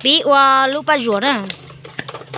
Pib ua lub paj zuam na.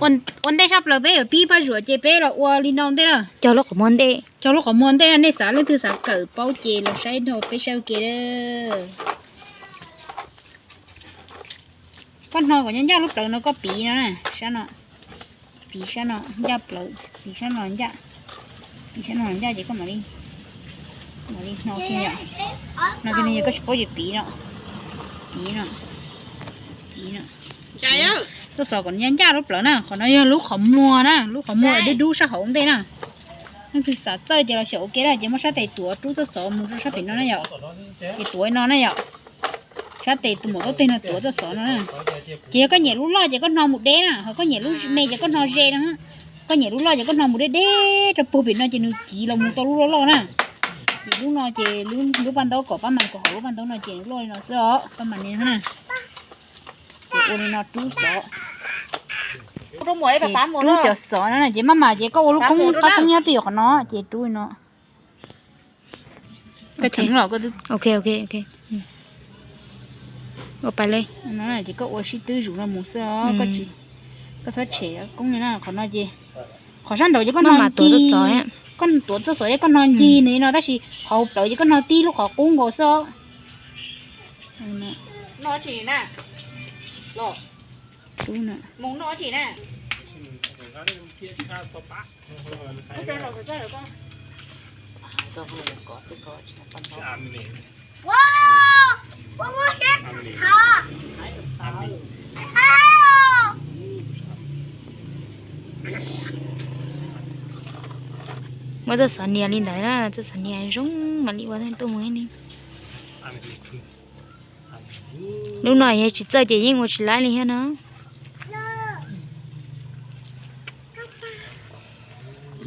Ua ntej sab plaws peb yuav pib paj zuam ces peb los ua li no ntej na. Cog lub qhov muag ntej. Cog lub qhov muag ntej, nej xav leej twg xav kawm paub ces los saib no peb saib ua ke. Koj hno kom ncaj ncaj lub plawv no koj piv no na, sab no. Piv sab no ncaj plawv, piv sab no ncaj, piv sab no ncaj ces koj mam li, mam li hno kiag yom. Hno kiag no yog koj tsis paub ces piv no, piv no, piv no. Tuaj xov kom ncaj ncaj lub plawv na, qhov no yog lub qhov muag na, lub qhov muag dub dub sab hauv ntej na. Leej twg xav txawj ces los xyaum ua ke na, ces muab sab tes tuav rub tuaj xov mus rau sab pem no na yom. Ces tuav no na yom. Sab tes tus maum taub teg no tuav tuaj xov no na. Ces yog koj nyiam lub loj ces koj hno mus deb na, ho koj nyiam lub me ces koj hno ze no. Koj nyiam lub loj ces koj hno mus deb deb rau puag pem no ces nws civ los mus tau lub loj loj na. Ces lub no ces lub paj ntaub kom pab mas kom hauv lub paj ntaub no ces loj li no xwb os, pab mas ni na. Ces ua li no rub xov. Rub cov xov no ces maj mam ces koj ua lub koob qab koob nyob twj ywm qhov no ces rub li no. Koj cheem los koj twb, ok, ok, ok. Ua pais li. Ces koj ua sib twb zus no mus xwb os, koj tsis, koj txhob tshem koob li na, qhov no ces, qhov sab nraud ces koj hno ncig, koj tuav txoj xov es koj hno ncig nws no tab sis qhov hauv plawv ces koj hno tib lub qhov qub nkaus xwb os. Muab txoj xov nias li ntawd na, txoj xov nias zoo mam li ua tuaj mus li. Lub no yog tsis txawj ces yeej ua tsis laib li thiab no.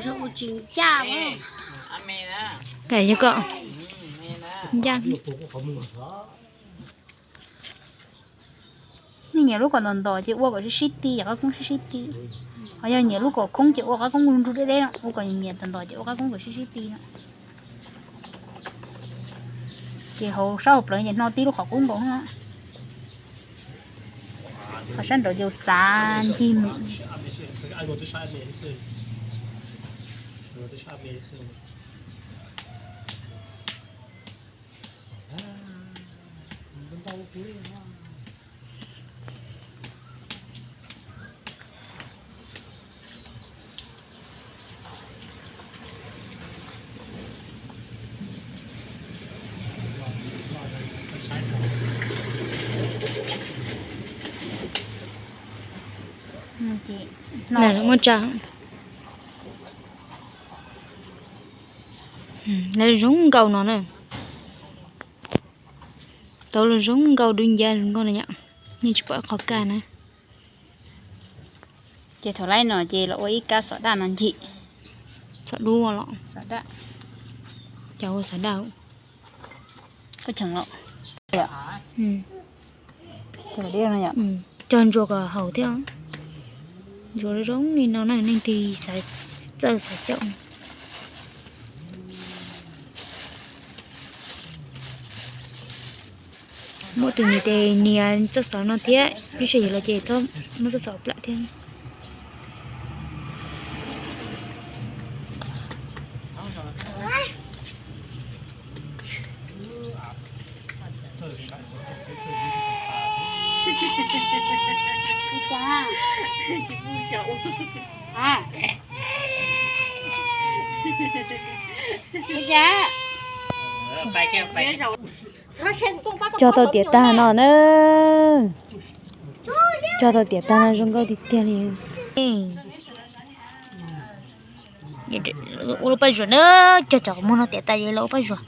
Yog koj ncaj. Nej nyiam lub kom ntom ntom ces ua kom sib sib ti, yog qab koob sib sib ti. Ho yog nyiam lub kom khoob ces ua qab koob nrug deb deb no, ua kom nyiam ntom ntom ces ua qab koob kom sib sib ti no. Ces hauv sab hauv plawv ces hno tib lub qhov qub nkaus no. Qhov sab nraud ces txav ncig mus. Muaj tsa. Lawv zoo nkauj no na. Tau los zoo nkauj dub nciab zoo nkauj no yom. Yeej tsis pom qhov kaj na. Ces thaum laib no ces los ua ib kab xov daj no ncig. Xov dub los? Xov daj. Cov ua xov daj. Koj cheem los. Cog ntsuas kom haum thiab. Ntsuas zoo li no na, leej twg xav txawj xav caum. Muaj tus niam tes nias txoj xov no thiab, lub sij hawm los ces txhob muab txoj xov plam thiab. Cog tau tiav tag no na. Cog tau tiav tag no zoo nkauj tiag tiag li. Ua lub paj zuam na, cog cov qhov muag no tiav tas ces los ua paj zuam.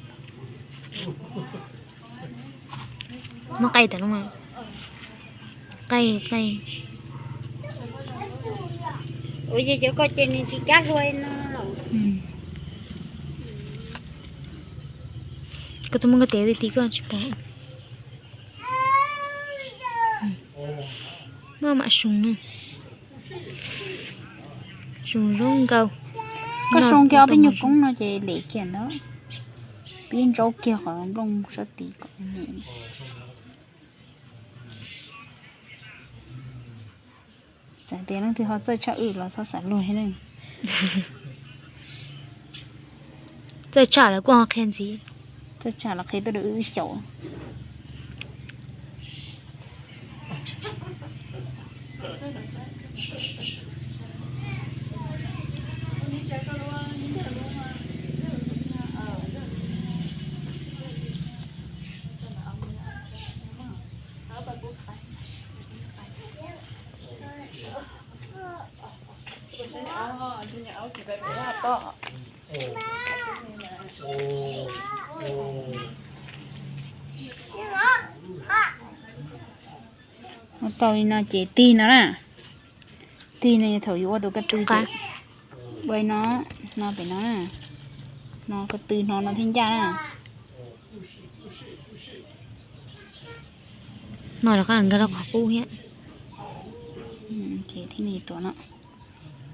Muab qaij tas lub, qaij qaij. Ua ces cov ko ces nws tsis cab hlua no los? Koj twb muab koj tes ti ti koj tsis pom. Maj mam su na. Su zoo nkauj. Koj su kiag ob peb nyuag koob no ces lem kiag ntawd. Pib ntsaub kiag qhov nplooj sab tid kom lem. Txawm tias leej twg ho txawj tshaj wb los txhob xav luag thiab ne. Txawj tshaj lawv kuj ho qhia ntxiv. Txawj tshaj los qhia tuaj rau wb xyaum. Ua tau li no ces tig no na. Tig no yog thaum yuav ua tus ko tw ces ua li no, no pem no na. No ko tw no no thiaj ncaj na. No rov qab nkag rau qhov qub thiab. Ces thiaj li tuav no,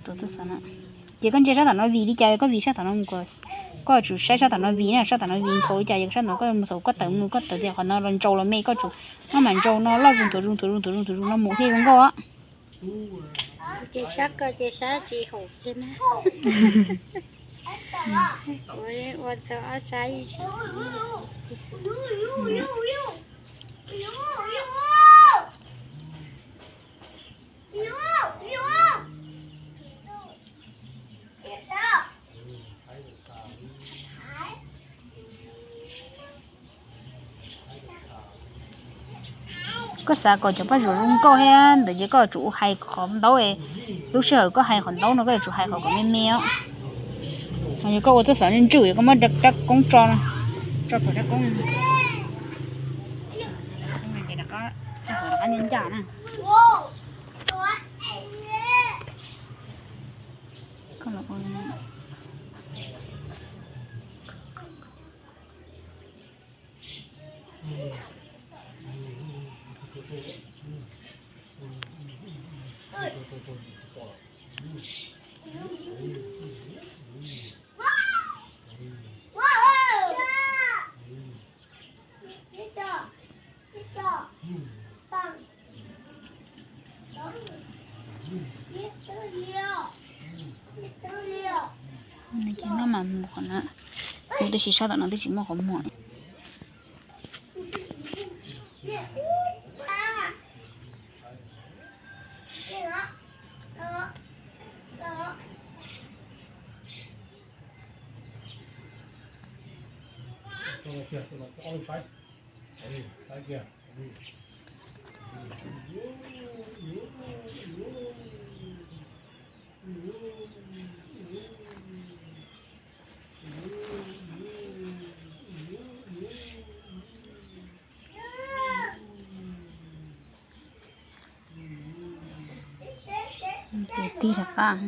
tuav tuaj xav no. Ces koj ntsia sab tom no vim li cas koj vim sab tom no mus, koj tsum saib sab tom no vim na, sab tom no vim nkhaus li cas ces sab tom no koj mus thaum koj tawm mus koj tawm tias qhov no los ntsau los me koj tsum maj mam ntsau no loj zus nthuav zus nthuav zus nthuav zus nthuav zus no mus thiaj zoo nkauj. Ces sab ko ces sab tsis haum kiag na. Ua tau ob sab. Koj xav kom cov paj zuam zoo nkauj thiab ntawd ces koj yuav tsum hais qhov ntaub. Lub sij hawm koj hais qhov ntaub no koj yuav tsum hais qhov kom me me os. Yog koj ua txoj xov ntswj ntswj yog koj muab rab koob tso, tso pom rab koob, rab koob ncaj ncaj na. Ces maj mam mus qhov no, mus tab sis sab tom no twb tsis muaj qhov muag. Ces tig rov qab.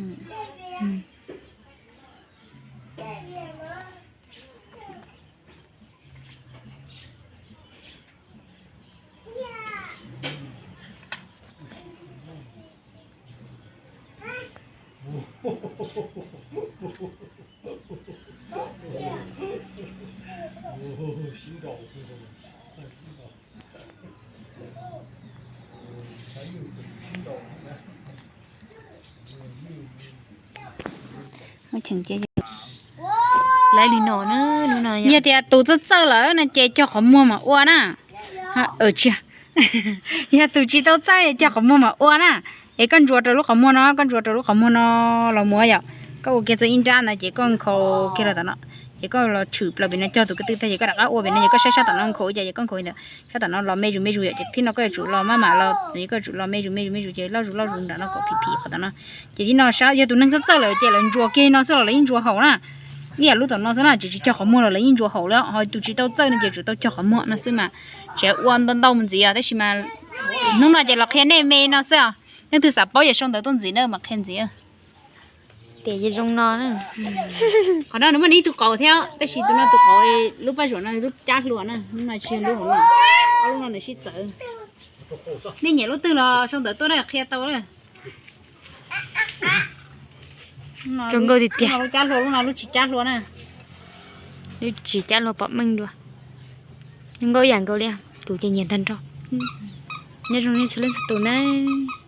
Muab cheem cia lawv li no na, hnub no yog tias tus txawj txawj lawm no ces cog qhov muag mam ua na. Tsis, yog tus tsis tau txawj cog qhov muag mam ua na. Es koj ntsuas rau lub qhov muag no, koj ntsuas rau lub qhov muag no los mus yom, koj ua kiag txog ib nrab ntawd ces koj nkhaus kiag rau tom no, ces koj los tshwm plaws pem no cog tus ko tw tag ces koj rov qab ua pem no ces koj saib sab tom no nkhaus ua cas ces koj nkhaus ntawd, sab tom no los me zus me zus yom, ces thib no koj yuav tsum los maj mam los, koj yuav tsum los me zus me zus me zus ces loj zus loj zus nram no kom phim phim qhov tom no. Ces thib no sab yog tus neeg txawj txawj lawm ces lawv ntsuas kiag no xwb los lawv yeej ntsuas haum na. Ib yam lub tom no xwb na, tsis tsis cog qhov muag los lawv yeej ntsuas haum li, ho tus tsis tau txawj no ces tsum tau cog qhov muag no xwb mas. Tseem ua ntau ntau mus ntxiv os, tab sis mas hnub no ces los qhia nej me no xwb os. Leej twg xav paub yog sau ntawv tuaj ntxiv na mas qhia ntxiv. Tias zoo no, qhov no nws muaj nws ib tug qauv thiab tab sis tus no tus qauv, lub paj zuam no lub cab hlua na, hnub no tsis yog lub hauv no, ob lub no nws sib txawv. Nej nyiam lub twg los sau ntawv tuaj na qhia tau na. Zoo nkauj tiag tiag. Lub cab hlua, lub no lub tsis cab hlua na. Lub tsis cab hlua pom meej dua. Zoo nkauj ib yam nkaus li, kuv ces nyiam tag nrho. Nyob zoo nej txhua leej txhua tus nawb.